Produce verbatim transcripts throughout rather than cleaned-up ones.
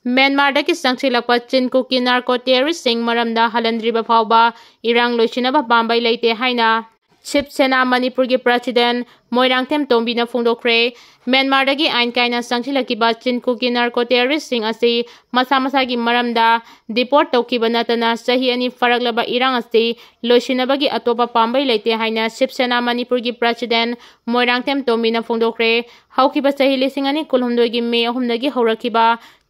ꯃ꯭ꯌꯥꯟꯃꯥꯔꯗꯒꯤ ꯆꯪꯁꯤꯜꯂꯛꯄ ꯆꯤꯟ ꯀꯨꯀꯤ ꯅꯥꯔꯀꯣ ꯇꯦꯔꯣꯔꯤꯁꯁꯤꯡ ꯃꯔꯝꯗ ꯍꯜꯍꯟꯗ꯭ꯔꯤꯕ ꯐꯥꯎꯕ ꯏꯔꯥꯡ ꯂꯣꯏꯁꯤꯟꯅꯕ ꯄꯥꯝꯕꯩ ꯂꯩꯇꯦ ꯍꯥꯏꯅ ꯁꯤꯕ ꯁꯦꯅꯥ ꯃꯅꯤꯄꯨꯔꯒꯤ ꯄ꯭ꯔꯁꯤꯗꯦꯟ ꯃꯣꯏꯔꯥꯡꯊꯦꯝ ꯇꯣꯝꯕꯤꯅ ꯐꯣꯡꯗꯣꯛꯈ꯭ꯔꯦ꯫ ꯃ꯭ꯌꯥꯟꯃꯥꯔꯗꯒꯤ ꯑꯥꯏꯟ ꯀꯥꯏꯅ ꯆꯪꯁꯤꯜꯂꯛꯈꯤꯕ ꯆꯤꯟ ꯀꯨꯀꯤ ꯅꯥꯔꯀꯣ ꯇꯦꯔꯣꯔꯤꯁꯁꯤꯡ ꯑꯁꯤ ꯃꯁꯥ ꯃꯁꯥꯒꯤ ꯃꯔꯝꯗ ꯗꯤꯄꯣꯔꯠ ꯇꯧꯈꯤꯕ ꯅꯠꯇꯅ ꯆꯍꯤ ꯑꯅꯤ ꯐꯥꯔꯛꯂꯕ ꯏꯔꯥꯡ ꯑꯁꯤ ꯂꯣꯏꯁꯤꯟꯅꯕꯒꯤ ꯑꯇꯣꯞꯄ ꯄꯥꯝꯕꯩ ꯂꯩꯇꯦ ꯍꯥꯏꯅ ꯁꯤꯕ ꯁꯦꯅꯥ ꯃꯅꯤꯄꯨꯔꯒꯤ ꯄ꯭ꯔꯁꯤꯗꯦꯟ ꯃꯣꯏꯔꯥꯡꯊꯦꯝ ꯇꯣꯝꯕꯤꯅ ꯐꯣꯡꯗꯣꯛꯈ꯭ꯔꯦ꯫ ꯍꯧꯈꯤꯕ ꯆꯍꯤ ꯂꯤꯁꯤꯡ ꯑꯅꯤ ꯀꯨꯟꯍꯨꯝꯗꯣꯏꯒꯤ ꯃꯦ ꯑꯍꯨꯝꯗꯒꯤ ꯍꯧꯔꯛꯈꯤꯕ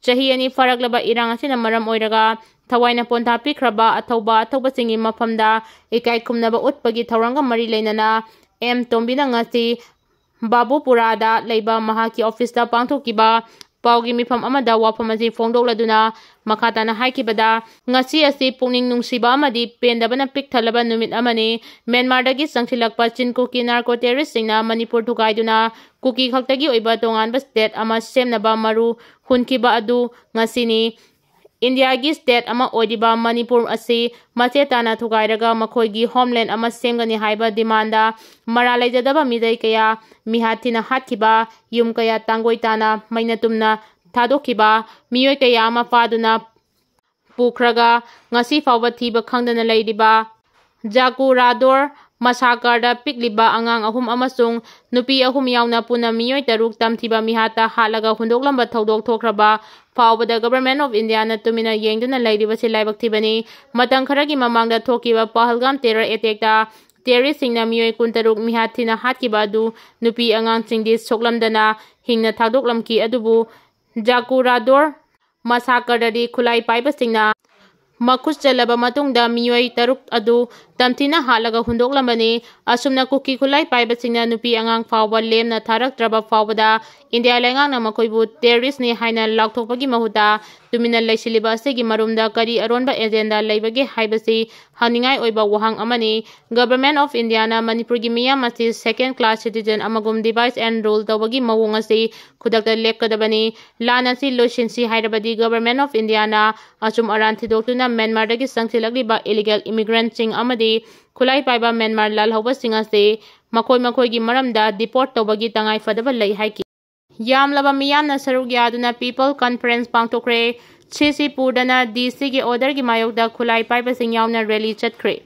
ꯆꯍꯤ ꯑꯅꯤ ꯐꯥꯔꯛꯂꯕ ꯏꯔꯥꯡ ꯑꯁꯤꯅ ꯃꯔꯝ ꯑꯣꯏꯔꯒ ꯊꯋꯥꯏꯅ ꯄꯣꯟꯊꯥ ꯄꯤꯈ꯭ꯔꯕ ꯑꯊꯧꯕ ꯑꯊꯧꯕꯁꯤꯡꯒꯤ ꯃꯐꯝꯗ ꯏꯀꯥꯏ ꯈꯨꯝꯅꯕ ꯎꯠꯄꯒꯤ ꯊꯧꯔꯝꯒ ꯃꯔꯤ ꯂꯩꯅꯅ ꯑꯦꯝ ꯇꯣꯝꯕꯤꯅ ꯉꯁꯤ ꯕꯥꯕꯨꯄꯨꯔꯥꯗ ꯂꯩꯕ ꯃꯍꯥꯛꯀꯤ ꯑꯣꯐꯤꯁꯇ ꯄꯥꯡꯊꯣꯛꯈꯤꯕ ꯄꯥꯎꯒꯤ ꯃꯤꯐꯝ ꯑꯃꯗ ꯋꯥꯐꯝ ꯑꯁꯤ ꯐꯣꯡꯗꯣꯛꯂꯗꯨꯅ ꯃꯈꯥ ꯇꯥꯅ ꯍꯥꯏꯈꯤꯕꯗ, ꯉꯁꯤ ꯑꯁꯤ ꯄꯨꯛꯅꯤꯡ ꯅꯨꯡꯁꯤꯕ ꯑꯃꯗꯤ ꯄꯦꯟꯗꯕꯅ ꯄꯤꯛ ꯊꯜꯂꯕ ꯅꯨꯃꯤꯠ ꯑꯃꯅꯤ꯫ ꯃ꯭ꯌꯥꯟꯃꯥꯔꯗꯒꯤ ꯆꯪꯁꯤꯜꯂꯛꯄ ꯆꯤꯟ ꯀꯨꯀꯤ ꯅꯥꯔꯀꯣ ꯇꯦꯔꯣꯔꯤꯁꯁꯤꯡꯅ ꯃꯅꯤꯄꯨꯔ ꯊꯨꯒꯥꯏꯗꯨꯅ ꯀꯨꯀꯤ ꯈꯛꯇꯒꯤ ꯑꯣꯏꯕ ꯇꯣꯉꯥꯟꯕ ꯁ꯭ꯇꯦꯠ ꯑꯃ ꯁꯦꯝꯅꯕ ꯃꯔꯨ ꯍꯨꯟꯈꯤꯕ ꯑꯗꯨ ꯉꯁꯤꯅꯤ꯫ ꯏꯟꯗꯤꯌꯥꯒꯤ ꯁ꯭ꯇꯦꯠ ꯑꯃ ꯑꯣꯏꯔꯤꯕ ꯃꯅꯤꯄꯨꯔ ꯑꯁꯤ ꯃꯆꯦꯠ ꯇꯥꯅ ꯊꯨꯒꯥꯏꯔꯒ ꯃꯈꯣꯏꯒꯤ ꯍꯣꯝꯂꯦꯟ ꯑꯃ ꯁꯦꯝꯒꯅꯤ ꯍꯥꯏꯕ ꯗꯤꯃꯥꯟꯗ ꯃꯔꯥꯜ ꯂꯩꯖꯗꯕ ꯃꯤꯑꯣꯏ ꯀꯌꯥ ꯃꯤꯍꯥꯠ ꯊꯤꯅ ꯍꯥꯠꯈꯤꯕ, ꯌꯨꯝ ꯀꯌꯥ ꯇꯥꯡꯒꯣꯏ ꯇꯥꯅ ꯃꯩꯅ ꯇꯨꯝꯅ ꯊꯥꯗꯣꯛꯈꯤꯕ, ꯃꯤꯑꯣꯏ ꯀꯌꯥ ꯑꯃ ꯐꯥꯗꯨꯅ ꯄꯨꯈ꯭ꯔꯒ ꯉꯁꯤ ꯐꯥꯎꯕ ꯊꯤꯕ ꯈꯪꯗꯅ ꯂꯩꯔꯤꯕ ꯖꯥꯀꯨ ꯔꯥꯗꯣꯔ ꯃꯁꯥꯀꯔꯗ ꯄꯤꯛꯂꯤꯕ ꯑꯉꯥꯡ ꯑꯍꯨꯝ ꯑꯃꯁꯨꯡ ꯅꯨꯄꯤ ꯑꯍꯨꯝ ꯌꯥꯎꯅ ꯄꯨꯟꯅ ꯃꯤꯑꯣꯏ ꯇꯔꯨꯛ ꯇꯝꯊꯤꯕ ꯃꯤꯍꯥꯠꯇ ꯍꯥꯠꯂꯒ ꯍꯨꯟꯗꯣꯛꯂꯝꯕ ꯊꯧꯗꯣꯛ ꯊꯣꯛꯈ꯭ꯔꯕ ꯐꯥꯎꯕꯗ Government of Indiaꯅ ꯇꯨꯃꯤꯟꯅ ꯌꯦꯡꯗꯨꯅ ꯂꯩꯔꯤꯕꯁꯤ ꯂꯥꯏꯕꯛ ꯊꯤꯕꯅꯤ꯫ ꯃꯇꯝ ꯈꯔꯒꯤ ꯃꯃꯥꯡꯗ ꯊꯣꯛꯈꯤꯕ ꯄꯍꯜꯒꯥꯝ terror attackꯇ terroristꯁꯤꯡꯅ ꯃꯤꯑꯣꯏ ꯀꯨꯟꯇꯔꯨꯛ ꯃꯤꯍꯥꯠ ꯊꯤꯅ ꯍꯥꯠꯈꯤꯕ ꯑꯗꯨ ꯅꯨꯄꯤ ꯑꯉꯥꯡꯁꯤꯡꯗꯤ ꯁꯣꯛꯂꯝꯗꯅ ꯍꯤꯡꯅ ꯊꯥꯗꯣꯛꯂꯝꯈꯤ꯫ ꯑꯗꯨꯕꯨ ꯖꯥꯀꯨ ꯔꯥꯗꯣꯔ ꯃꯁꯥꯀꯔꯗꯗꯤ ꯈꯨꯠꯂꯥꯏ ꯄꯥꯏꯕꯁꯤꯡꯅ ꯃꯈꯨꯠ ꯆꯜꯂꯕ ꯃꯇꯨꯡꯗ ꯃꯤꯑꯣꯏ ꯇꯔꯨꯛ ꯑꯗꯨ ꯇꯝꯊꯤꯅ ꯍꯥꯠꯂꯒ ꯍꯨꯟꯗꯣꯛꯂꯝꯕꯅꯤ꯫ ꯑꯁꯨꯝꯅ ꯀꯨꯀꯤ ꯈꯨꯠꯂꯥꯏ ꯄꯥꯏꯕꯁꯤꯡꯅ ꯅꯨꯄꯤ ꯑꯉꯥꯡ ꯐꯥꯎꯕ ꯂꯦꯝꯅ ꯊꯥꯔꯛꯇ꯭ꯔꯕ ꯐꯥꯎꯕꯗ ꯏꯟꯗꯤꯌꯥ ꯂꯩꯉꯥꯛꯅ ꯃꯈꯣꯏꯕꯨ terroristꯅꯤ ꯍꯥꯏꯅ ꯂꯥꯎꯊꯣꯛꯄꯒꯤ ꯃꯍꯨꯠꯇ ꯇꯨꯃꯤꯟꯅ ꯂꯩꯁꯤꯜꯂꯤꯕ ꯑꯁꯤꯒꯤ ꯃꯔꯨꯝꯗ ꯀꯔꯤ ꯑꯔꯣꯟꯕ agenda ꯂꯩꯕꯒꯦ ꯍꯥꯏꯕꯁꯤ ꯍꯪꯅꯤꯡꯉꯥꯏ ꯑꯣꯏꯕ ꯋꯥꯍꯪ ꯑꯃꯅꯤ꯫ Government of Indiaꯅ ꯃꯅꯤꯄꯨꯔꯒꯤ ꯃꯤꯌꯥꯝ ꯑꯁꯤ second class citizen ꯑꯃꯒꯨꯝ divide and rule ꯇꯧꯕꯒꯤ ꯃꯑꯣꯡ ꯑꯁꯤ ꯈꯨꯗꯛꯇ ꯂꯦꯞꯀꯗꯕꯅꯤ꯫ ꯂꯥꯟ ꯑꯁꯤ ꯂꯣꯏꯁꯤꯟꯁꯤ ꯍꯥꯏꯔꯕꯗꯤ Government of Indiaꯅ ꯑꯆꯨꯝ ꯑꯔꯥꯟ ꯊꯤꯗꯣꯛꯇꯨꯅ ꯃ꯭ꯌꯥꯟꯃꯥꯔꯗꯒꯤ ꯆꯪꯁꯤꯜꯂꯛꯂꯤꯕ illegal immigrantꯁꯤꯡ ꯑꯃꯗꯤ ꯈꯨꯠꯂꯥꯏ ꯄꯥꯏꯕ ꯃ꯭ꯌꯥꯟꯃꯥꯔ ꯂꯥꯜꯍꯧꯕꯁꯤꯡ ꯑꯁꯤ ꯃꯈꯣꯏ ꯃꯈꯣꯏꯒꯤ ꯃꯔꯝꯗ deport ꯇꯧꯕꯒꯤ ꯇꯉꯥꯏ ꯐꯗꯕ ꯂꯩ ꯍꯥꯏꯈꯤ꯫ ꯌꯥꯝꯂꯕ ꯃꯤꯌꯥꯝꯅ ꯁꯔꯨꯛ ꯌꯥꯗꯨꯅ People Conference ꯄꯥꯡꯊꯣꯛꯈ꯭ꯔꯦ꯫ ꯁꯤꯁꯤꯄꯨꯔꯗꯅ ꯗꯤ ꯁꯤꯒꯤ orderꯒꯤ ꯃꯥꯌꯣꯛꯇ ꯈꯨꯠꯂꯥꯏ ꯄꯥꯏꯕꯁꯤꯡ ꯌꯥꯎꯅ rally ꯆꯠꯈ꯭ꯔꯦ꯫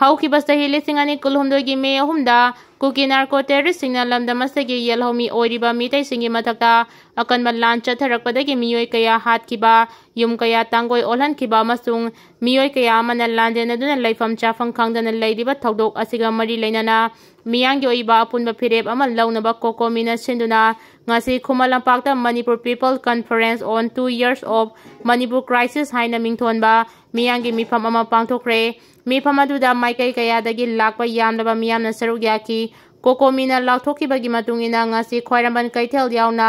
ꯍꯧꯈꯤꯕ ꯆꯍꯤ ꯂꯤꯁꯤꯡ ꯑꯅꯤ ꯀꯨꯟꯍꯨꯝꯗꯣꯏꯒꯤ ꯃꯦ ꯑꯍꯨꯝꯗ ꯀꯨꯀꯤ narco terroristꯁꯤꯡꯅ ꯂꯝꯗꯝ ꯑꯁꯤꯒꯤ ꯌꯦꯜꯍꯧꯃꯤ ꯑꯣꯏꯔꯤꯕ ꯃꯤꯇꯩꯁꯤꯡꯒꯤ ꯃꯊꯛꯇ ꯑꯀꯟꯕ ꯂꯥꯟ ꯆꯠꯊꯔꯛꯄꯗꯒꯤ ꯃꯤꯑꯣꯏ ꯀꯌꯥ ꯍꯥꯠꯈꯤꯕ, ꯌꯨꯝ ꯀꯌꯥ ꯇꯥꯡꯒꯣꯏ ꯑꯣꯜꯍꯟꯈꯤꯕ ꯑꯃꯁꯨꯡ ꯃꯤꯑꯣꯏ ꯀꯌꯥ ꯑꯃꯅ ꯂꯥꯟꯖꯦꯟꯅꯗꯨꯅ ꯂꯩꯐꯝ ꯆꯥꯐꯝ ꯈꯪꯗꯅ ꯂꯩꯔꯤꯕ ꯊꯧꯗꯣꯛ ꯑꯁꯤꯒ ꯃꯔꯤ ꯂꯩꯅꯅ ꯃꯤꯌꯥꯝꯒꯤ ꯑꯣꯏꯕ ꯑꯄꯨꯟꯕ ꯐꯤꯔꯦꯞ ꯑꯃ ꯂꯧꯅꯕ ꯀꯣꯀꯣꯃꯤꯅ ꯁꯤꯟꯗꯨꯅ ꯉꯁꯤ ꯈꯨꯃꯟ ꯂꯝꯄꯥꯛꯇ Manipur People Conference on Two Years of Manipur Crisis ꯍꯥꯏꯅ ꯃꯤꯡꯊꯣꯟꯕ ꯃꯤꯌꯥꯝꯒꯤ ꯃꯤꯐꯝ ꯑꯃ ꯄꯥꯡꯊꯣꯛꯈ꯭ꯔꯦ꯫ ꯃꯤꯐꯝ ꯑꯗꯨꯗ ꯃꯥꯏꯀꯩ ꯀꯌꯥꯗꯒꯤ ꯂꯥꯛꯄ ꯌꯥꯝꯂꯕ ꯃꯤꯌꯥꯝꯅ ꯁꯔꯨꯛ ꯌꯥꯈꯤ꯫ ꯀꯣꯀꯣꯃꯤꯅ ꯂꯥꯎꯊꯣꯛꯈꯤꯕꯒꯤ ꯃꯇꯨꯡ ꯏꯟꯅ ꯉꯁꯤ ꯈ꯭ꯋꯥꯏꯔꯝꯕꯟ ꯀꯩꯊꯦꯜ ꯌꯥꯎꯅ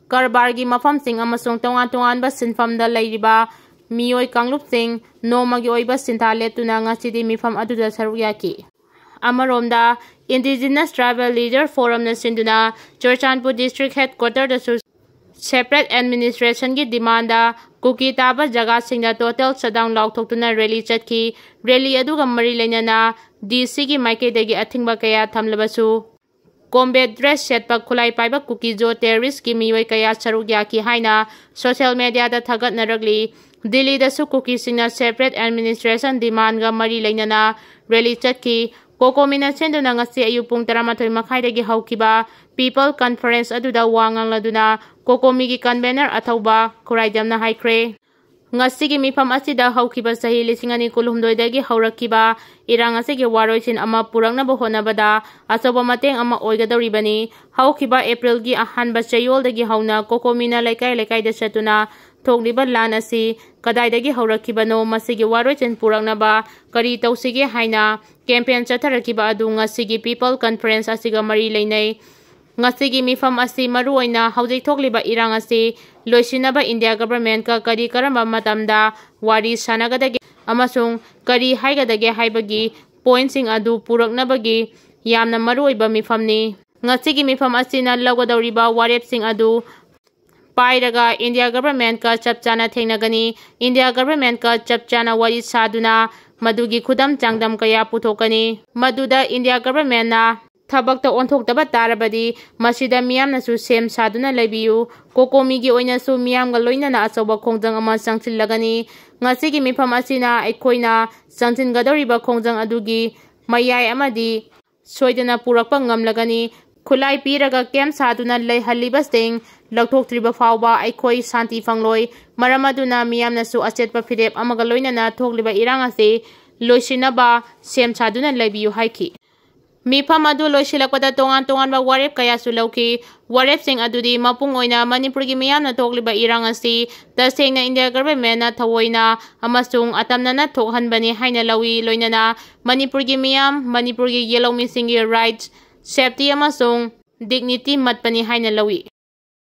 ꯀꯔꯕꯥꯔꯒꯤ ꯃꯐꯝꯁꯤꯡ ꯑꯃꯁꯨꯡ ꯇꯣꯉꯥꯟ ꯇꯣꯉꯥꯟꯕ ꯁꯤꯟꯐꯝꯗ ꯂꯩꯔꯤꯕ ꯃꯤꯑꯣꯏ ꯀꯥꯡꯂꯨꯞꯁꯤꯡ ꯅꯣꯡꯃꯒꯤ ꯑꯣꯏꯕ ꯁꯤꯟꯊꯥ ꯂꯦꯞꯇꯨꯅ ꯉꯁꯤꯗꯤ ꯃꯤꯐꯝ ꯑꯗꯨꯗ ꯁꯔꯨꯛ ꯌꯥꯈꯤ꯫ ꯑꯃꯔꯣꯝꯗ, Indigenous Tribal Leader Forumꯅ ꯁꯤꯟꯗꯨꯅ ꯆꯨꯔꯆꯥꯟꯄꯨꯔ district headquarterꯗꯁꯨ separate administrationꯒꯤ demandꯗ ꯀꯨꯀꯤ ꯇꯥꯕ ꯖꯒꯥꯁꯤꯡꯗ total shutdown ꯂꯥꯎꯊꯣꯛꯇꯨꯅ rally ꯆꯠꯈꯤ꯫ Rally ꯑꯗꯨꯒ ꯃꯔꯤ ꯂꯩꯅꯅ ꯗꯤ ꯁꯤꯒꯤ ꯃꯥꯏꯀꯩꯗꯒꯤ ꯑꯊꯤꯡꯕ ꯀꯌꯥ ꯊꯝꯂꯕꯁꯨ, combat dress ꯁꯦꯠꯄ ꯈꯨꯠꯂꯥꯏ ꯄꯥꯏꯕ ꯀꯨꯀꯤ ꯖꯣ terroristꯀꯤ ꯃꯤꯑꯣꯏ ꯀꯌꯥ ꯁꯔꯨꯛ ꯌꯥꯈꯤ ꯍꯥꯏꯅ social mediaꯗ ꯊꯥꯒꯠꯅꯔꯛꯂꯤ꯫ ꯗꯤꯜꯂꯤꯗꯁꯨ ꯀꯨꯀꯤꯁꯤꯡꯅ separate administration demandꯒ ꯃꯔꯤ ꯂꯩꯅꯅ rally ꯆꯠꯈꯤ꯫ ꯀꯣꯀꯣꯃꯤꯅ ꯁꯤꯟꯗꯨꯅ ꯉꯁꯤ ꯑꯌꯨꯛ ꯄꯨꯡ ꯇꯔꯥꯃꯥꯊꯣꯏ ꯃꯈꯥꯏꯗꯒꯤ ꯍꯧꯈꯤꯕ People Conference ꯑꯗꯨꯗ ꯋꯥ ꯉꯥꯡꯂꯗꯨꯅ ꯀꯣꯀꯣꯃꯤꯒꯤ convener ꯑꯊꯧꯕ ꯈꯨꯔꯥꯏꯗꯝꯅ ꯍꯥꯏꯈ꯭ꯔꯦ, ꯉꯁꯤꯒꯤ ꯃꯤꯐꯝ ꯑꯁꯤꯗ ꯍꯧꯈꯤꯕ ꯆꯍꯤ ꯂꯤꯁꯤꯡ ꯑꯅꯤ ꯀꯨꯟꯍꯨꯝꯗꯣꯏꯗꯒꯤ ꯍꯧꯔꯛꯈꯤꯕ ꯏꯔꯥꯡ ꯑꯁꯤꯒꯤ ꯋꯥꯔꯣꯏꯁꯤꯟ ꯑꯃ ꯄꯨꯔꯛꯅꯕ ꯍꯣꯠꯅꯕꯗ ꯑꯆꯧꯕ ꯃꯇꯦꯡ ꯑꯃ ꯑꯣꯏꯒꯗꯧꯔꯤꯕꯅꯤ꯫ ꯍꯧꯈꯤꯕ Aprilꯒꯤ ꯑꯍꯥꯟꯕ ꯆꯌꯣꯜꯗꯒꯤ ꯍꯧꯅ ꯀꯣꯀꯣꯃꯤꯅ ꯂꯩꯀꯥꯏ ꯂꯩꯀꯥꯏꯗ ꯆꯠꯇꯨꯅ ꯊꯣꯛꯂꯤꯕ ꯂꯥꯟ ꯑꯁꯤ ꯀꯗꯥꯏꯗꯒꯤ ꯍꯧꯔꯛꯈꯤꯕꯅꯣ, ꯃꯁꯤꯒꯤ ꯋꯥꯔꯣꯏꯁꯤꯟ ꯄꯨꯔꯛꯅꯕ ꯀꯔꯤ ꯇꯧꯁꯤꯒꯦ ꯍꯥꯏꯅ campaign ꯆꯠꯊꯔꯛꯈꯤꯕ ꯑꯗꯨ ꯉꯁꯤꯒꯤ People Conference ꯑꯁꯤꯒ ꯃꯔꯤ ꯂꯩꯅꯩ꯫ ꯉꯁꯤꯒꯤ ꯃꯤꯐꯝ ꯑꯁꯤ ꯃꯔꯨꯑꯣꯏꯅ ꯍꯧꯖꯤꯛ ꯊꯣꯛꯂꯤꯕ ꯏꯔꯥꯡ ꯑꯁꯤ ꯂꯣꯏꯁꯤꯟꯅꯕ India governmentꯀ ꯀꯔꯤ ꯀꯔꯝꯕ ꯃꯇꯝꯗ ꯋꯥꯔꯤ ꯁꯥꯟꯅꯒꯗꯒꯦ ꯑꯃꯁꯨꯡ ꯀꯔꯤ ꯍꯥꯏꯒꯗꯒꯦ ꯍꯥꯏꯕꯒꯤ pointꯁꯤꯡ ꯑꯗꯨ ꯄꯨꯔꯛꯅꯕꯒꯤ ꯌꯥꯝꯅ ꯃꯔꯨꯑꯣꯏꯕ ꯃꯤꯐꯝꯅꯤ꯫ ꯉꯁꯤꯒꯤ ꯃꯤꯐꯝ ꯑꯁꯤꯅ ꯂꯧꯒꯗꯧꯔꯤꯕ ꯋꯥꯔꯦꯞꯁꯤꯡ ꯑꯗꯨ ꯄꯥꯏꯔꯒ India governmentꯀ ꯆꯞ ꯆꯥꯅ ꯊꯦꯡꯅꯒꯅꯤ꯫ India governmentꯀ ꯆꯞ ꯆꯥꯅ ꯋꯥꯔꯤ ꯁꯥꯗꯨꯅ ꯃꯗꯨꯒꯤ ꯈꯨꯗꯝ ꯆꯥꯡꯗꯝ ꯀꯌꯥ ꯄꯨꯊꯣꯛꯀꯅꯤ꯫ ꯃꯗꯨꯗ India governmentꯅ ꯊꯕꯛꯇ ꯑꯣꯟꯊꯣꯛꯇꯕ ꯇꯥꯔꯕꯗꯤ ꯃꯁꯤꯗ ꯃꯤꯌꯥꯝꯅꯁꯨ ꯁꯦꯝ ꯁꯥꯗꯨꯅ ꯂꯩꯕꯤꯌꯨ꯫ ꯀꯣꯀꯣꯃꯤꯒꯤ ꯑꯣꯏꯅꯁꯨ ꯃꯤꯌꯥꯝꯒ ꯂꯣꯏꯅꯅ ꯑꯆꯧꯕ ꯈꯣꯡꯖꯪ ꯑꯃ ꯆꯪꯁꯤꯜꯂꯒꯅꯤ꯫ ꯉꯁꯤꯒꯤ ꯃꯤꯐꯝ ꯑꯁꯤꯅ ꯑꯩꯈꯣꯏꯅ ꯆꯪꯁꯤꯟꯒꯗꯧꯔꯤꯕ ꯈꯣꯡꯖꯪ ꯑꯗꯨꯒꯤ ꯃꯌꯥꯏ ꯑꯃꯗꯤ ꯁꯣꯏꯗꯅ ꯄꯨꯔꯛꯄ ꯉꯝꯂꯒꯅꯤ꯫ ꯈꯨꯠꯂꯥꯏ ꯄꯤꯔꯒ ꯀꯦꯝ ꯁꯥꯗꯨꯅ ꯂꯩꯍꯜꯂꯤꯕꯁꯤꯡ ꯂꯧꯊꯣꯛꯇ꯭ꯔꯤꯕ ꯐꯥꯎꯕ ꯑꯩꯈꯣꯏ ꯁꯥꯟꯇꯤ ꯐꯪꯂꯣꯏ꯫ ꯃꯔꯝ ꯑꯗꯨꯅ ꯃꯤꯌꯥꯝꯅꯁꯨ ꯑꯆꯦꯠꯄ ꯐꯤꯔꯦꯞ ꯑꯃꯒ ꯂꯣꯏꯅꯅ ꯊꯣꯛꯂꯤꯕ ꯏꯔꯥꯡ ꯑꯁꯤ ꯂꯣꯏꯁꯤꯟꯅꯕ ꯁꯦꯝ ꯁꯥꯗꯨꯅ ꯂꯩꯕꯤꯌꯨ ꯍꯥꯏꯈꯤ꯫ ꯃꯤꯐꯝ ꯑꯗꯨ ꯂꯣꯏꯁꯤꯜꯂꯛꯄꯗ ꯇꯣꯉꯥꯟ ꯇꯣꯉꯥꯟꯕ ꯋꯥꯔꯦꯞ ꯀꯌꯥꯁꯨ ꯂꯧꯈꯤ꯫ ꯋꯥꯔꯦꯞꯁꯤꯡ ꯑꯗꯨꯗꯤ ꯃꯄꯨꯡ ꯑꯣꯏꯅ ꯃꯅꯤꯄꯨꯔꯒꯤ ꯃꯤꯌꯥꯝꯅ ꯊꯣꯛꯂꯤꯕ ꯏꯔꯥꯡ ꯑꯁꯤ ꯇꯁꯦꯡꯅ ꯏꯟꯗꯤꯌꯥ ꯒꯚꯔꯟꯃꯦꯟꯅ ꯊꯑꯣꯏꯅ ꯑꯃꯁꯨꯡ ꯑꯇꯝꯅꯅ ꯊꯣꯛꯍꯟꯕꯅꯤ ꯍꯥꯏꯅ ꯂꯧꯏ꯫ ꯂꯣꯏꯅꯅ ꯃꯅꯤꯄꯨꯔꯒꯤ ꯃꯤꯌꯥꯝ, ꯃꯅꯤꯄꯨꯔꯒꯤ ꯌꯦꯜꯍꯧꯃꯤꯁꯤꯡꯒꯤ ꯔꯥꯏꯠꯁ, ꯁꯦꯐꯇꯤ ꯑꯃꯁꯨꯡ ꯗꯤꯒꯅꯤꯇꯤ ꯃꯠꯄꯅꯤ ꯍꯥꯏꯅ ꯂꯧꯏ꯫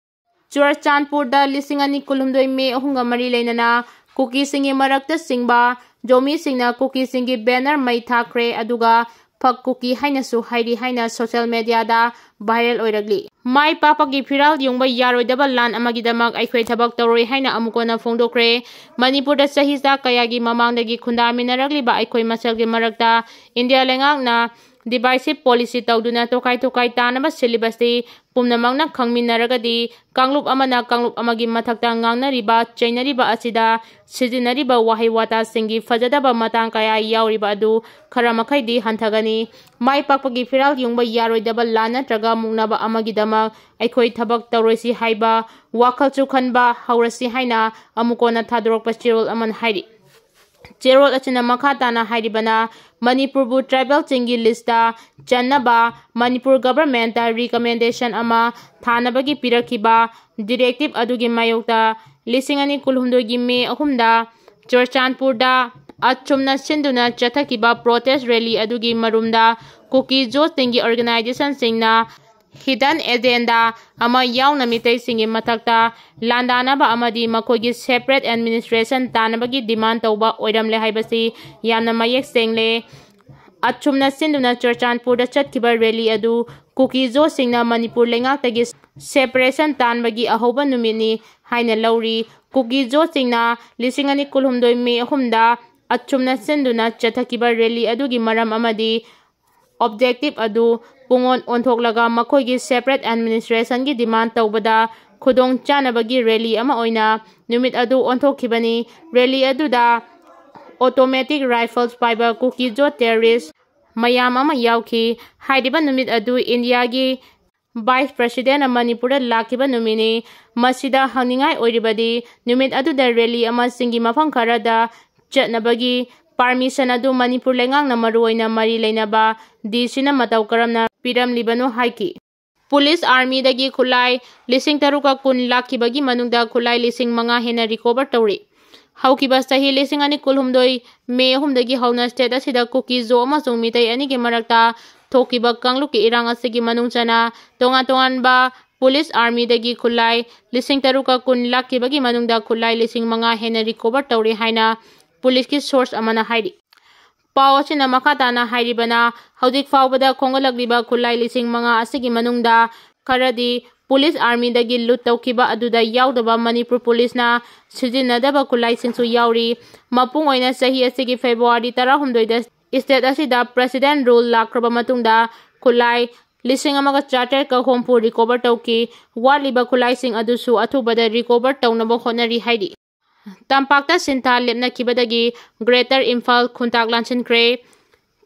ꯆꯨꯔꯆꯥꯟꯄꯨꯔꯗ ꯂꯤꯁꯤꯡ ꯑꯅꯤ ꯀꯨꯟꯍꯨꯝꯗꯣꯏ ꯃꯦ ꯑꯍꯨꯝꯒ ꯃꯔꯤ ꯂꯩꯅꯅ ꯀꯨꯀꯤꯁꯤꯡꯒꯤ ꯃꯔꯛꯇ ꯆꯤꯡꯕ ꯖꯣꯃꯤꯁꯤꯡꯅ ꯀꯨꯀꯤꯁꯤꯡꯒꯤ ꯕꯦꯅꯔ ꯃꯩ ꯊꯥꯈ꯭ꯔꯦ, ꯑꯗꯨꯒ ꯐꯛ ꯀꯨꯀꯤ ꯍꯥꯏꯅꯁꯨ ꯍꯥꯏꯔꯤ ꯍꯥꯏꯅ ꯁꯣꯁꯤꯌꯦꯜ ꯃꯦꯗꯤꯌꯥꯗ ꯚꯥꯏꯔꯦꯜ ꯑꯣꯏꯔꯛꯂꯤ꯫ ꯃꯥꯏ ꯄꯥꯛꯄꯒꯤ ꯐꯤꯔꯥꯜ ꯌꯨꯡꯕ ꯌꯥꯔꯣꯏꯗꯕ ꯂꯥꯟ ꯑꯃꯒꯤꯗꯃꯛ ꯑꯩꯈꯣꯏ ꯊꯕꯛ ꯇꯧꯔꯣꯏ ꯍꯥꯏꯅ ꯑꯃꯨꯛ ꯍꯟꯅ ꯐꯣꯡꯗꯣꯛꯈ꯭ꯔꯦ꯫ ꯃꯅꯤꯄꯨꯔꯗ ꯆꯍꯤ ꯆꯥ ꯀꯌꯥꯒꯤ ꯃꯃꯥꯡꯗꯒꯤ ꯈꯨꯟꯗꯥꯃꯤꯟꯅꯔꯛꯂꯤꯕ ꯑꯩꯈꯣꯏ ꯃꯁꯦꯜꯒꯤ ꯃꯔꯛꯇ ꯏꯟꯗꯤꯌꯥ ꯂꯩꯉꯥꯛꯅ divisive policy ꯇꯧꯗꯨꯅ ꯇꯣꯈꯥꯏ ꯇꯣꯈꯥꯏ ꯇꯥꯅꯕ ꯁꯤꯜꯂꯤꯕꯁꯤ ꯄꯨꯝꯅꯃꯛꯅ ꯈꯪꯃꯤꯟꯅꯔꯒꯗꯤ ꯀꯥꯡꯂꯨꯞ ꯑꯃꯅ ꯀꯥꯡꯂꯨꯞ ꯑꯃꯒꯤ ꯃꯊꯛꯇ ꯉꯥꯡꯅꯔꯤꯕ, ꯆꯩꯅꯔꯤꯕ ꯑꯁꯤꯗ ꯁꯤꯖꯤꯟꯅꯔꯤꯕ ꯋꯥꯍꯩ ꯋꯥꯇꯥꯁꯤꯡꯒꯤ ꯐꯖꯗꯕ ꯃꯇꯥꯡ ꯀꯌꯥ ꯌꯥꯎꯔꯤꯕ ꯑꯗꯨ ꯈꯔ ꯃꯈꯩꯗꯤ ꯍꯟꯊꯒꯅꯤ꯫ ꯃꯥꯏ ꯄꯥꯛꯄꯒꯤ ꯐꯤꯔꯥꯜ ꯌꯨꯡꯕ ꯌꯥꯔꯣꯏꯗꯕ ꯂꯥꯟ ꯅꯠꯇ꯭ꯔꯒ ꯃꯨꯛꯅꯕ ꯑꯃꯒꯤꯗꯃꯛ ꯑꯩꯈꯣꯏ ꯊꯕꯛ ꯇꯧꯔꯣꯏꯁꯤ ꯍꯥꯏꯕ ꯋꯥꯈꯜꯁꯨ ꯈꯟꯕ ꯍꯧꯔꯁꯤ ꯍꯥꯏꯅ ꯑꯃꯨꯛ ꯍꯟꯅ ꯊꯥꯗꯣꯔꯛꯄ ꯆꯦꯔꯣꯜ ꯑꯃꯅ ꯍꯥꯏꯔꯤ꯫ ꯆꯦꯔꯣꯜ ꯑꯁꯤꯅ ꯃꯈꯥ ꯇꯥꯅ ꯍꯥꯏꯔꯤꯕꯅ, ꯃꯅꯤꯄꯨꯔꯕꯨ ꯇ꯭ꯔꯥꯏꯕꯦꯜꯁꯤꯡꯒꯤ ꯂꯤꯁꯇ ꯆꯟꯅꯕ ꯃꯅꯤꯄꯨꯔ ꯒꯚꯔꯟꯃꯦꯟꯠꯇ ꯔꯤꯀꯃꯦꯟꯗꯦꯁꯟ ꯑꯃ ꯊꯥꯅꯕꯒꯤ ꯄꯤꯔꯛꯈꯤꯕ ꯗꯤꯔꯦꯛꯇꯤꯚ ꯑꯗꯨꯒꯤ ꯃꯥꯌꯣꯛꯇ ꯂꯤꯁꯤꯡ ꯑꯅꯤ ꯀꯨꯟꯍꯨꯝꯗꯣꯏꯒꯤ ꯃꯦ ꯑꯍꯨꯝꯗ ꯆꯨꯔꯆꯥꯟꯄꯨꯔꯗ ꯑꯆꯨꯝꯅ ꯁꯤꯟꯗꯨꯅ ꯆꯠꯊꯈꯤꯕ ꯄ꯭ꯔꯣꯇꯦꯁ ꯔꯦꯂꯤ ꯑꯗꯨꯒꯤ ꯃꯔꯨꯝꯗ ꯀꯨꯀꯤ ꯖꯣꯠꯁꯤꯡꯒꯤ ꯑꯣꯔꯒꯅꯥꯏꯖꯦꯁꯟꯁꯤꯡꯅ ꯍꯤꯗꯟ ꯑꯦꯖꯦꯟꯗꯥ ꯑꯃ ꯌꯥꯎꯅ ꯃꯤꯇꯩꯁꯤꯡꯒꯤ ꯃꯊꯛꯇ ꯂꯥꯟꯗꯥꯅꯕ ꯑꯃꯗꯤ ꯃꯈꯣꯏꯒꯤ ꯁꯦꯄꯔꯦꯠ ꯑꯦꯗꯃꯤꯅꯤꯁꯇ꯭ꯔꯦꯁꯟ ꯇꯥꯅꯕꯒꯤ ꯗꯤꯃꯥꯟ ꯇꯧꯕ ꯑꯣꯏꯔꯝꯂꯦ ꯍꯥꯏꯕꯁꯤ ꯌꯥꯝꯅ ꯃꯌꯦꯛ ꯁꯦꯡꯂꯦ꯫ ꯑꯆꯨꯝꯅ ꯁꯤꯟꯗꯨꯅ ꯆꯨꯔꯆꯥꯟꯄꯨꯔꯗ ꯆꯠꯈꯤꯕ ꯔꯦꯂꯤ ꯑꯗꯨ ꯀꯨꯀꯤ ꯖꯣꯠꯁꯤꯡꯅ ꯃꯅꯤꯄꯨꯔ ꯂꯩꯉꯥꯛꯇꯒꯤ ꯁꯦꯄꯔꯦꯁꯟ ꯇꯥꯟꯕꯒꯤ ꯑꯍꯧꯕ ꯅꯨꯃꯤꯠꯅꯤ ꯍꯥꯏꯅ ꯂꯧꯔꯤ꯫ ꯀꯨꯀꯤ ꯖꯣꯠꯁꯤꯡꯅ ꯂꯤꯁꯤꯡ ꯑꯅꯤ ꯀꯨꯟꯍꯨꯝꯗꯣꯏ ꯃꯦ ꯑꯍꯨꯝꯗ ꯑꯆꯨꯝꯅ ꯁꯤꯟꯗꯨꯅ ꯆꯠꯊꯈꯤꯕ ꯔꯦꯂꯤ ꯑꯗꯨꯒꯤ ꯃꯔꯝ ꯑꯃꯗꯤ ꯑꯣꯕꯖꯦꯛꯇꯤꯚ ꯑꯗꯨ ꯄꯨꯡꯑꯣꯟ ꯑꯣꯟꯊꯣꯛꯂꯒ ꯃꯈꯣꯏꯒꯤ separate administration ꯒꯤ demand ꯇꯧꯕꯗ ꯈꯨꯗꯣꯡ ꯆꯥꯅꯕꯒꯤ rally ꯑꯃ ꯑꯣꯏꯅ ꯅꯨꯃꯤꯠ ꯑꯗꯨ ꯑꯣꯟꯊꯣꯛꯈꯤꯕꯅꯤ꯫ Rally ꯑꯗꯨꯗ automatic rifles ꯄꯥꯏꯕ ꯀꯨꯀꯤꯖꯣ terrorist ꯃꯌꯥꯝ ꯑꯃ ꯌꯥꯎꯈꯤ꯫ ꯍꯥꯏꯔꯤꯕ ꯅꯨꯃꯤꯠ ꯑꯗꯨ ꯏꯟꯗꯤꯌꯥꯒꯤ Vice President ꯅ ꯃꯅꯤꯄꯨꯔꯗ ꯂꯥꯛꯈꯤꯕ ꯅꯨꯃꯤꯠꯅꯤ꯫ ꯃꯁꯤꯗ ꯍꯪꯅꯤꯡꯉꯥꯏ ꯑꯣꯏꯔꯤꯕꯗꯤ, ꯅꯨꯃꯤꯠ ꯑꯗꯨꯗ rally ꯑꯃ ꯆꯤꯡꯒꯤ ꯃꯐꯝ ꯈꯔꯗ ꯆꯠꯅꯕꯒꯤ permission ꯑꯗꯨ ꯃꯅꯤꯄꯨꯔ ꯂꯩꯉꯥꯛꯅ ꯃꯔꯨꯑꯣꯏꯅ ꯃꯔꯤ ꯂꯩꯅꯕ D C ꯅ ꯃꯇꯧ ꯀꯔꯝꯅ ꯄꯤꯔꯝꯂꯤꯕꯅꯣ ꯍꯥꯏꯈꯤ꯫ ꯄꯨꯂꯤꯁ army ꯗꯒꯤ ꯈꯨꯠꯂꯥꯏ ꯂꯤꯁꯤꯡ ꯇꯔꯨꯛꯀ ꯀꯨꯟ ꯂꯥꯛꯈꯤꯕꯒꯤ ꯃꯅꯨꯡꯗ ꯈꯨꯠꯂꯥꯏ ꯂꯤꯁꯤꯡ ꯃꯉꯥ ꯍꯦꯟꯅ recover ꯇꯧꯔꯤ꯫ ꯍꯧꯈꯤꯕ ꯆꯍꯤ ꯂꯤꯁꯤꯡ ꯑꯅꯤ ꯀꯨꯟꯍꯨꯝꯗꯣꯏ May ꯑꯍꯨꯝꯗꯒꯤ ꯍꯧꯅ state ꯑꯁꯤꯗ ꯀꯨꯀꯤꯖꯣ ꯑꯃꯁꯨꯡ ꯃꯤꯇꯩ ꯑꯅꯤꯒꯤ ꯃꯔꯛꯇ ꯊꯣꯛꯈꯤꯕ ꯀꯥꯡꯂꯨꯞꯀꯤ ꯏꯔꯥꯡ ꯑꯁꯤꯒꯤ ꯃꯅꯨꯡ ꯆꯟꯅ ꯇꯣꯉꯥꯟ ꯇꯣꯉꯥꯟꯕ ꯄꯨꯂꯤꯁ army ꯗꯒꯤ ꯈꯨꯠꯂꯥꯏ ꯂꯤꯁꯤꯡ ꯇꯔꯨꯛꯀ ꯀꯨꯟ ꯂꯥꯛꯈꯤꯕꯒꯤ ꯃꯅꯨꯡꯗ ꯈꯨꯠꯂꯥꯏ ꯂꯤꯁꯤꯡ ꯃꯉꯥ ꯍꯦꯟꯅ recover ꯇꯧꯔꯦ ꯍꯥꯏꯅ ꯄꯨꯂꯤꯁꯀꯤ source ꯑꯃꯅ ꯍꯥꯏꯔꯤ꯫ ꯄꯥꯎ ꯑꯁꯤꯅ ꯃꯈꯥ ꯇꯥꯅ ꯍꯥꯏꯔꯤꯕꯅ, ꯍꯧꯖꯤꯛ ꯐꯥꯎꯕꯗ ꯈꯣꯝꯒꯠꯂꯛꯂꯤꯕ ꯈꯨꯠꯂꯥꯏ ꯂꯤꯁꯤꯡ ꯃꯉꯥ ꯑꯁꯤꯒꯤ ꯃꯅꯨꯡꯗ ꯈꯔꯗꯤ ꯄꯨꯂꯤꯁ army ꯗꯒꯤ loot ꯇꯧꯈꯤꯕ ꯑꯗꯨꯗ ꯌꯥꯎꯗꯕ ꯃꯅꯤꯄꯨꯔ ꯄꯨꯂꯤꯁꯅ ꯁꯤꯖꯤꯟꯅꯗꯕ ꯈꯨꯠꯂꯥꯏꯁꯤꯡꯁꯨ ꯌꯥꯎꯔꯤ꯫ ꯃꯄꯨꯡ ꯑꯣꯏꯅ ꯆꯍꯤ ꯑꯁꯤꯒꯤ February ꯇꯔꯥꯍꯨꯝꯗꯣꯏꯗ state ꯑꯁꯤꯗ President Rule ꯂꯥꯛꯈ꯭ꯔꯕ ꯃꯇꯨꯡꯗ ꯈꯨꯠꯂꯥꯏ ꯂꯤꯁꯤꯡ ꯑꯃꯒ ꯆꯥꯇꯔꯦꯠꯀ ꯍꯨꯝꯐꯨ recover ꯇꯧꯈꯤ꯫ ꯋꯥꯠꯂꯤꯕ ꯈꯨꯠꯂꯥꯏꯁꯤꯡ ꯑꯗꯨꯁꯨ ꯑꯊꯨꯕꯗ recover ꯇꯧꯅꯕ ꯍꯣꯠꯅꯔꯤ ꯍꯥꯏꯔꯤ꯫ ꯇꯝꯄꯥꯛꯇ ꯁꯤꯟꯊꯥ ꯂꯦꯞꯅꯈꯤꯕꯗꯒꯤ Greater ꯏꯝꯐꯥꯜ ꯈꯨꯟꯇꯥꯛ ꯂꯥꯟꯁꯤꯟꯈ꯭ꯔꯦ꯫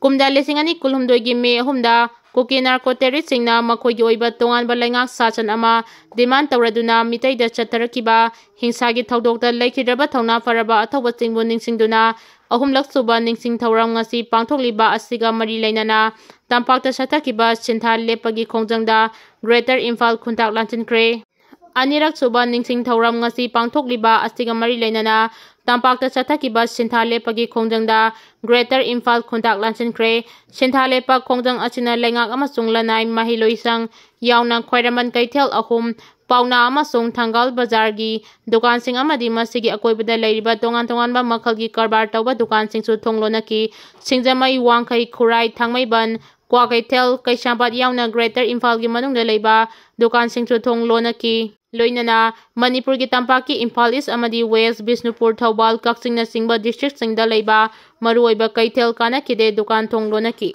ꯀꯨꯝꯖꯥ ꯂꯤꯁꯤꯡ ꯑꯅꯤ ꯀꯨꯟꯍꯨꯝꯗꯣꯏꯒꯤ May ꯑꯍꯨꯝꯗ ꯀꯨꯀꯤ narco terrorist ꯁꯤꯡꯅ ꯃꯈꯣꯏꯒꯤ ꯑꯣꯏꯕ ꯇꯣꯉꯥꯟꯕ ꯂꯩꯉꯥꯛ ꯁꯥꯁꯟ ꯑꯃ demand ꯇꯧꯔꯗꯨꯅ ꯃꯤꯇꯩꯗ ꯆꯠꯊꯔꯛꯈꯤꯕ ꯍꯤꯡꯁꯥꯒꯤ ꯊꯧꯗꯣꯛꯇ ꯂꯩꯈꯤꯗ꯭ꯔꯕ ꯊꯧꯅꯥ ꯐꯔꯕ ꯑꯊꯧꯕꯁꯤꯡꯕꯨ ꯅꯤꯡꯁꯤꯡꯗꯨꯅ ꯑꯍꯨꯝꯂꯛ ꯁꯨꯕ ꯅꯤꯡꯁꯤꯡ ꯊꯧꯔꯝ ꯉꯁꯤ ꯄꯥꯡꯊꯣꯛꯂꯤꯕ ꯑꯁꯤꯒ ꯃꯔꯤ ꯂꯩꯅꯅ ꯇꯝꯄꯥꯛꯇ ꯆꯠꯊꯈꯤꯕ ꯁꯤꯟꯊꯥ ꯂꯦꯞꯄꯒꯤ ꯈꯣꯡꯖꯪꯗ Greater ꯏꯝꯐꯥꯜ ꯈꯨꯟꯇꯥꯛ ꯂꯥꯟꯁꯤꯟꯈ꯭ꯔꯦ꯫ ꯑꯅꯤꯔꯛ ꯁꯨꯕ ꯅꯤꯡꯁꯤꯡ ꯊꯧꯔꯝ ꯉꯁꯤ ꯄꯥꯡꯊꯣꯛꯂꯤꯕ ꯑꯁꯤꯒ ꯃꯔꯤ ꯂꯩꯅꯅ ꯇꯝꯄꯥꯛꯇ ꯆꯠꯊꯈꯤꯕ ꯁꯤꯟꯊꯥ ꯂꯦꯞꯄꯒꯤ ꯈꯣꯡꯖꯪꯗ Greater ꯏꯝꯐꯥꯜ ꯈꯣꯟꯊꯥꯛ ꯂꯥꯟꯁꯤꯟꯈ꯭ꯔꯦ꯫ ꯁꯤꯟꯊꯥ ꯂꯦꯞꯄ ꯈꯣꯡꯖꯪ ꯑꯁꯤꯅ ꯂꯩꯉꯥꯛ ꯑꯃꯁꯨꯡ ꯂꯅꯥꯏ ꯃꯍꯩꯂꯣꯏꯁꯪ ꯌꯥꯎꯅ ꯈ꯭ꯋꯥꯏꯔꯝꯕꯟ ꯀꯩꯊꯦꯜ ꯑꯍꯨꯝ, ꯄꯥꯎꯅꯥ ꯑꯃꯁꯨꯡ ꯊꯪꯒꯥꯜ ꯕꯖꯥꯔꯒꯤ ꯗꯨꯀꯥꯟꯁꯤꯡ ꯑꯃꯗꯤ ꯃꯁꯤꯒꯤ ꯑꯀꯣꯏꯕꯗ ꯂꯩꯔꯤꯕ ꯇꯣꯉꯥꯟ ꯇꯣꯉꯥꯟꯕ ꯃꯈꯜꯒꯤ ꯀꯔꯕꯥꯔ ꯇꯧꯕ ꯗꯨꯀꯥꯟꯁꯤꯡꯁꯨ ꯊꯣꯡ ꯂꯣꯟꯅꯈꯤ꯫ ꯁꯤꯡꯖꯃꯩ, ꯋꯥꯡꯈꯩ, ꯈꯨꯔꯥꯏ, ꯊꯥꯡꯃꯩꯕꯟ, ꯀ꯭ꯋꯥꯀꯩꯊꯦꯜ, ꯀꯩꯁꯥꯝꯄꯥꯠ ꯌꯥꯎꯅ Greater ꯏꯝꯐꯥꯜꯒꯤ ꯃꯅꯨꯡꯗ ꯂꯩꯕ ꯗꯨꯀꯥꯟꯁꯤꯡꯁꯨ ꯊꯣꯡ ꯂꯣꯟꯅꯈꯤ꯫ ꯂꯣꯏꯅꯅ ꯃꯅꯤꯄꯨꯔꯒꯤ ꯇꯝꯄꯥꯛꯀꯤ ꯏꯝꯐꯥꯜ East ꯑꯃꯗꯤ West, ꯕꯤꯁꯅꯨꯄꯨꯔ, ꯊꯧꯕꯥꯜ, ꯀꯛꯆꯤꯡꯅꯆꯤꯡꯕ district ꯁꯤꯡꯗ ꯂꯩꯕ ꯃꯔꯨꯑꯣꯏꯕ ꯀꯩꯊꯦꯜ ꯀꯥꯟꯅꯈꯤꯗꯦ ꯗꯨꯀꯥꯟ ꯊꯣꯡ ꯂꯣꯟꯅꯈꯤ꯫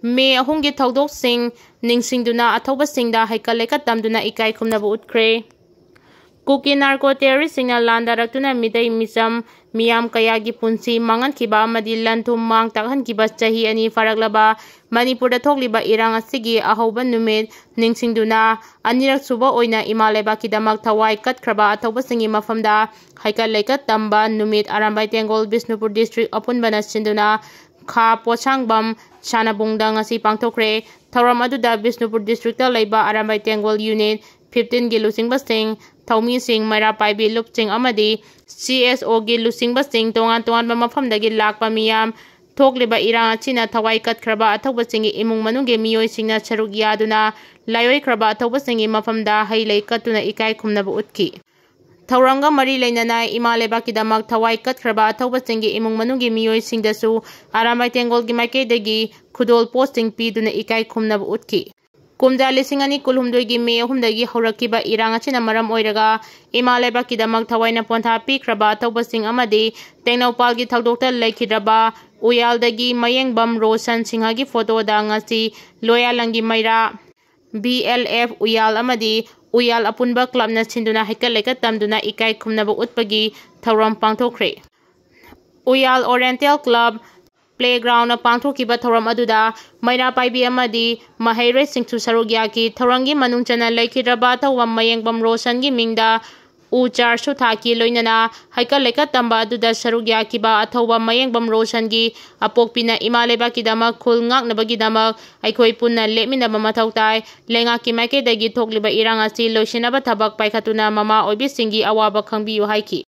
ꯃꯦ ꯑꯍꯨꯝꯒꯤ ꯊꯧꯗꯣꯛꯁꯤꯡ ꯅꯤꯡꯁꯤꯡꯗꯨꯅ ꯑꯊꯧꯕꯁꯤꯡꯗ ꯍꯩꯀꯠ ꯂꯩꯀꯠ ꯇꯝꯗꯨꯅ ꯏꯀꯥꯏ ꯈꯨꯝꯅꯕ ꯎꯠꯈ꯭ꯔꯦ꯫ ꯀꯨꯀꯤ ꯅꯥꯔꯀꯣ ꯇꯦꯔꯣꯔꯤꯁꯁꯤꯡꯅ ꯂꯥꯟꯗꯥꯔꯛꯇꯨꯅ ꯃꯤꯇꯩ ꯃꯤꯆꯝ ꯃꯤꯌꯥꯝ ꯀꯌꯥꯒꯤ ꯄꯨꯟꯁꯤ ꯃꯥꯡꯍꯟꯈꯤꯕ ꯑꯃꯗꯤ ꯂꯟ ꯊꯨꯝ ꯃꯥꯡ ꯇꯥꯛꯍꯟꯈꯤꯕ ꯆꯍꯤ ꯑꯅꯤ ꯐꯥꯔꯛꯂꯕ ꯃꯅꯤꯄꯨꯔꯗ ꯊꯣꯛꯂꯤꯕ ꯏꯔꯥꯡ ꯑꯁꯤꯒꯤ ꯑꯍꯧꯕ ꯅꯨꯃꯤꯠ ꯅꯤꯡꯁꯤꯡꯗꯨꯅ, ꯑꯅꯤꯔꯛ ꯁꯨꯕ ꯑꯣꯏꯅ ꯏꯃꯥ ꯂꯩꯕꯥꯛꯀꯤꯗꯃꯛ ꯊꯋꯥꯏ ꯀꯠꯈ꯭ꯔꯕ ꯑꯊꯧꯕꯁꯤꯡꯒꯤ ꯃꯐꯝꯗ ꯍꯩꯀꯠ ꯂꯩꯀꯠ ꯇꯝꯕ ꯅꯨꯃꯤꯠ ꯑꯔꯥꯝꯕꯥꯏ ꯇꯦꯡꯒꯣꯜ ꯕꯤꯁꯅꯨꯄꯨꯔ ꯗꯤꯁꯇ꯭ꯔꯤꯛ ꯑꯄꯨꯟꯕꯅ ꯁꯤꯟꯗꯨꯅ ꯈꯥ ꯄꯣꯠꯁꯥꯡꯕꯝ ꯁꯥꯟꯅꯕꯨꯡꯗ ꯉꯁꯤ ꯄꯥꯡꯊꯣꯛꯈ꯭ꯔꯦ꯫ ꯊꯧꯔꯝ ꯑꯗꯨꯗ ꯕꯤꯁꯅꯨꯄꯨꯔ ꯗꯤꯁꯇ꯭ꯔꯤꯛꯇ ꯂꯩꯕ ꯑꯔꯥꯝꯕꯥꯏ ꯇꯦꯡꯒꯣꯜ ꯌꯨꯅꯤꯠ ꯐꯤꯐꯇꯤꯟꯒꯤ ꯂꯨꯆꯤꯡꯕꯁꯤꯡ, ꯊꯧꯃꯤꯁꯤꯡ, ꯃꯩꯔꯥ ꯄꯥꯏꯕꯤ ꯂꯨꯞꯁꯤꯡ ꯑꯃꯗꯤ ꯁꯤ ꯑꯦꯁ ꯑꯣꯒꯤ ꯂꯨꯆꯤꯡꯕꯁꯤꯡ, ꯇꯣꯉꯥꯟ ꯇꯣꯉꯥꯟꯕ ꯃꯐꯝꯗꯒꯤ ꯂꯥꯛꯄ ꯃꯤꯌꯥꯝ, ꯊꯣꯛꯂꯤꯕ ꯏꯔꯥꯡ ꯑꯁꯤꯅ ꯊꯋꯥꯏ ꯀꯠꯈ꯭ꯔꯕ ꯑꯊꯧꯕꯁꯤꯡꯒꯤ ꯏꯃꯨꯡ ꯃꯅꯨꯡꯒꯤ ꯃꯤꯑꯣꯏꯁꯤꯡꯅ ꯁꯔꯨꯛ ꯌꯥꯗꯨꯅ ꯂꯥꯏꯑꯣꯏꯈ꯭ꯔꯕ ꯑꯊꯧꯕꯁꯤꯡꯒꯤ ꯃꯐꯝꯗ ꯍꯩ ꯂꯩ ꯀꯠꯇꯨꯅ ꯏꯀꯥꯏ ꯈꯨꯝꯅꯕ ꯎꯠꯈꯤ꯫ ꯊꯧꯔꯝꯒ ꯃꯔꯤ ꯂꯩꯅꯅ ꯏꯃꯥ ꯂꯩꯕꯥꯛꯀꯤꯗꯃꯛ ꯊꯋꯥꯏ ꯀꯠꯈ꯭ꯔꯕ ꯑꯊꯧꯕꯁꯤꯡꯒꯤ ꯏꯃꯨꯡ ꯃꯅꯨꯡꯒꯤ ꯃꯤꯑꯣꯏꯁꯤꯡꯗꯁꯨ ꯑꯔꯥꯝꯕꯥꯏ ꯇꯦꯡꯒꯣꯜꯒꯤ ꯃꯥꯏꯀꯩꯗꯒꯤ ꯈꯨꯗꯣꯜ ꯄꯣꯠꯁꯤꯡ ꯄꯤꯗꯨꯅ ꯏꯀꯥꯏ ꯈꯨꯝꯅꯕ ꯎꯠꯈꯤ꯫ ꯀꯨꯝꯖꯥ ꯂꯤꯁꯤꯡ ꯑꯅꯤ ꯀꯨꯟꯍꯨꯝꯗꯣꯏꯒꯤ ꯃꯦ ꯑꯍꯨꯝꯗꯒꯤ ꯍꯧꯔꯛꯈꯤꯕ ꯏꯔꯥꯡ ꯑꯁꯤꯅ ꯃꯔꯝ ꯑꯣꯏꯔꯒ ꯏꯃꯥ ꯂꯩꯕꯥꯛꯀꯤꯗꯃꯛ ꯊꯋꯥꯏꯅ ꯄꯣꯟꯊꯥ ꯄꯤꯈ꯭ꯔꯕ ꯑꯊꯧꯕꯁꯤꯡ ꯑꯃꯗꯤ ꯇꯦꯡꯅꯧꯄꯥꯜꯒꯤ ꯊꯧꯗꯣꯛꯇ ꯂꯩꯈꯤꯗ꯭ꯔꯕ ꯎꯌꯥꯜꯗꯒꯤ ꯃꯌꯦꯡꯕꯝ ꯔꯣꯁꯟ ꯁꯤꯡꯍꯒꯤ ꯐꯣꯇꯣꯗ ꯉꯁꯤ ꯂꯣꯌꯥꯂꯪꯒꯤ ꯃꯩꯔꯥ, ꯕꯤ ꯑꯦꯜ ꯑꯦꯐ ꯎꯌꯥꯜ ꯑꯃꯗꯤ ꯎꯌꯥꯜ ꯑꯄꯨꯟꯕ ꯀ꯭ꯂꯕꯅ ꯁꯤꯟꯗꯨꯅ ꯍꯩꯀꯠ ꯂꯩꯀꯠ ꯇꯝꯗꯨꯅ ꯏꯀꯥꯏ ꯈꯨꯝꯅꯕ ꯎꯠꯄꯒꯤ ꯊꯧꯔꯝ ꯄꯥꯡꯊꯣꯛꯈ꯭ꯔꯦ꯫ ꯎꯌꯥꯜ ꯑꯣꯔꯤꯌꯦꯟꯇꯦꯜ ꯀ꯭ꯂꯕ ꯄ꯭ꯂꯦꯒ꯭ꯔꯥꯎꯟꯗ ꯄꯥꯡꯊꯣꯛꯈꯤꯕ ꯊꯧꯔꯝ ꯑꯗꯨꯗ ꯃꯩꯔꯥ ꯄꯥꯏꯕꯤ ꯑꯃꯗꯤ ꯃꯍꯩꯔꯣꯏꯁꯤꯡꯁꯨ ꯁꯔꯨꯛ ꯌꯥꯈꯤ꯫ ꯊꯧꯔꯝꯒꯤ ꯃꯅꯨꯡ ꯆꯟꯅ ꯂꯩꯈꯤꯗ꯭ꯔꯕ ꯑꯊꯧꯕ ꯃꯌꯦꯡꯕꯝ ꯔꯣꯁꯟꯒꯤ ꯃꯤꯡꯗ ꯎ ꯆꯥꯔꯁꯨ ꯊꯥꯈꯤ꯫ ꯂꯣꯏꯅꯅ ꯍꯩꯀꯠ ꯂꯩꯀꯠ ꯇꯝꯕ ꯑꯗꯨꯗ ꯁꯔꯨꯛ ꯌꯥꯈꯤꯕ ꯑꯊꯧꯕ ꯃꯌꯦꯡꯕꯝ ꯔꯣꯁꯟꯒꯤ ꯑꯄꯣꯛꯄꯤꯅ ꯏꯃꯥ ꯂꯩꯕꯥꯛꯀꯤꯗꯃꯛ ꯈꯨꯜ ꯉꯥꯛꯅꯕꯒꯤꯗꯃꯛ ꯑꯩꯈꯣꯏ ꯄꯨꯟꯅ ꯂꯦꯞꯃꯤꯟꯅꯕ ꯃꯊꯧ ꯇꯥꯏ꯫ ꯂꯩꯉꯥꯛꯀꯤ ꯃꯥꯏꯀꯩꯗꯒꯤ ꯊꯣꯛꯂꯤꯕ ꯏꯔꯥꯡ ꯑꯁꯤ ꯂꯣꯏꯁꯤꯟꯅꯕ ꯊꯕꯛ ꯄꯥꯏꯈꯠꯇꯨꯅ ꯃꯃꯥ ꯑꯣꯏꯕꯤꯁꯤꯡꯒꯤ ꯑꯋꯥꯕ ꯈꯪꯕꯤꯌꯨ ꯍꯥꯏꯈꯤ꯫